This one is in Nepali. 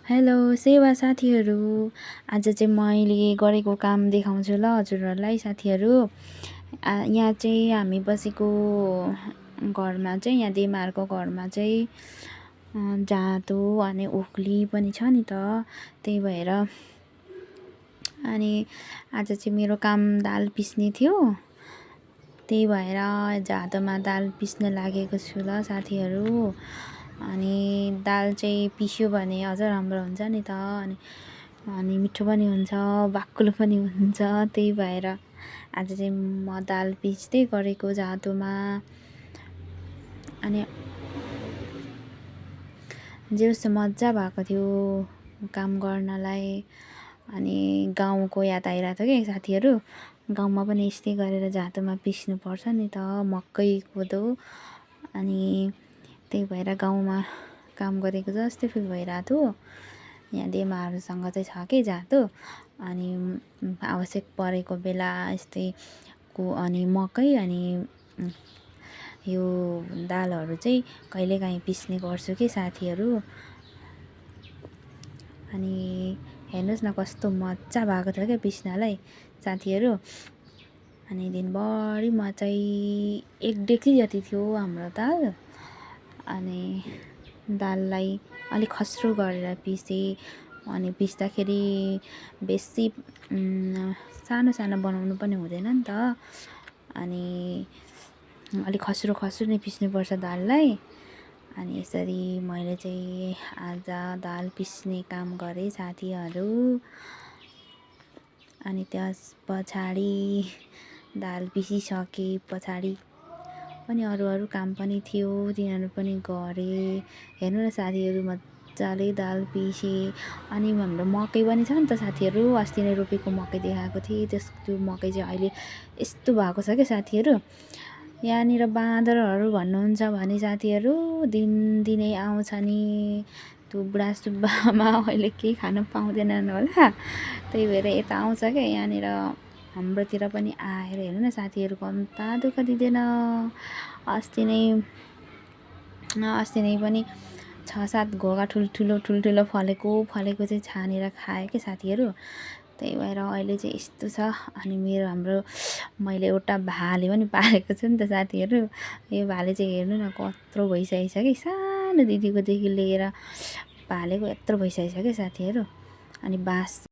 हेलो सेवा साथीहरू। आज चाहिँ मैले गरेको काम देखाउँछु ल हजुरहरूलाई साथीहरू। यहाँ चाहिँ हामी बसेको घरमा चाहिँ यहाँ देमारको घरमा चाहिँ जाँतो अनि ओखली पनि छ नि त, त्यही भएर अनि आज चाहिँ मेरो काम दाल पिस्ने थियो, त्यही भएर जाँतोमा दाल पिस्न लागेको छु ल साथीहरू। अनि दाल चाहिँ पिस्यो भने अझ राम्रो हुन्छ नि त, अनि मिठो पनि हुन्छ, बाक्लो पनि हुन्छ। त्यही भएर आज चाहिँ म दाल पिस्दै गरेको जाँतोमा। अनि जे होस् मजा भएको थियो काम गर्नलाई। अनि गाउँको याद आइरहेको थियो कि साथीहरू, गाउँमा पनि यस्तै गरेर जाँतोमा पिस्नुपर्छ नि त, मकै कोदो। अनि त्यही भएर गाउँमा काम गरेको जस्तै फिल भइरहेको थियो। यहाँ देमाहरूसँग चाहिँ छ कि जाँतो, अनि आवश्यक परेको बेला यस्तै अनि मकै अनि यो दालहरू चाहिँ कहिलेकाहीँ पिस्ने गर्छु कि साथीहरू। अनि हेर्नुहोस् न कस्तो मजा भएको थियो क्या पिस्नलाई साथीहरू। अनि दिनभरिमा चाहिँ 1 डेक्ची जति थियो हाम्रो दाल। अनि दाललाई अलिक खस्रो गरेर पिसेँ। अनि पिस्दाखेरि बेसी सानो सानो बनाउनु पनि हुँदैन नि त, अनि अलिक खस्रो खस्रो नै पिस्नुपर्छ दाललाई। अनि यसरी मैले चाहिँ आज दाल पिस्ने काम गरेँ साथीहरू। अनि त्यस पछाडि दाल पिसिसके पछाडि पनि अरू काम पनि थियो, तिनीहरू पनि गरेँ। हेर्नु न साथीहरू, मजाले दाल पिसेँ। अनि हाम्रो मकै पनि छ नि त साथीहरू, अस्ति नै रोपेको मकै देखाएको थिएँ, त्यो मकै चाहिँ अहिले यस्तो भएको छ क्या साथीहरू। यहाँनिर बाँदरहरू भन्नुहुन्छ भने साथीहरू दिनदिनै आउँछ नि, त्यो बुढा सुब्बामा अहिले केही खान पाउँदैनन् होला, त्यही भएर यता आउँछ क्या यहाँनिर हाम्रोतिर पनि आएर। हेर्नु न साथीहरू, कम्ता दुःख दिँदैन। अस्ति नै पनि 6-7 घोगा ठुल्ठुलो फलेको चाहिँ छानेर खाएँ क्या साथीहरू। त्यही भएर अहिले चाहिँ यस्तो छ। अनि मैले एउटा भाले पनि पालेको छु नि त साथीहरू। यो भाले चाहिँ हेर्नु न कत्रो भइसकेको छ कि, सानो दिदीकोदेखि लिएर पालेको यत्रो भइसकेको छ क्या साथीहरू। अनि बाँस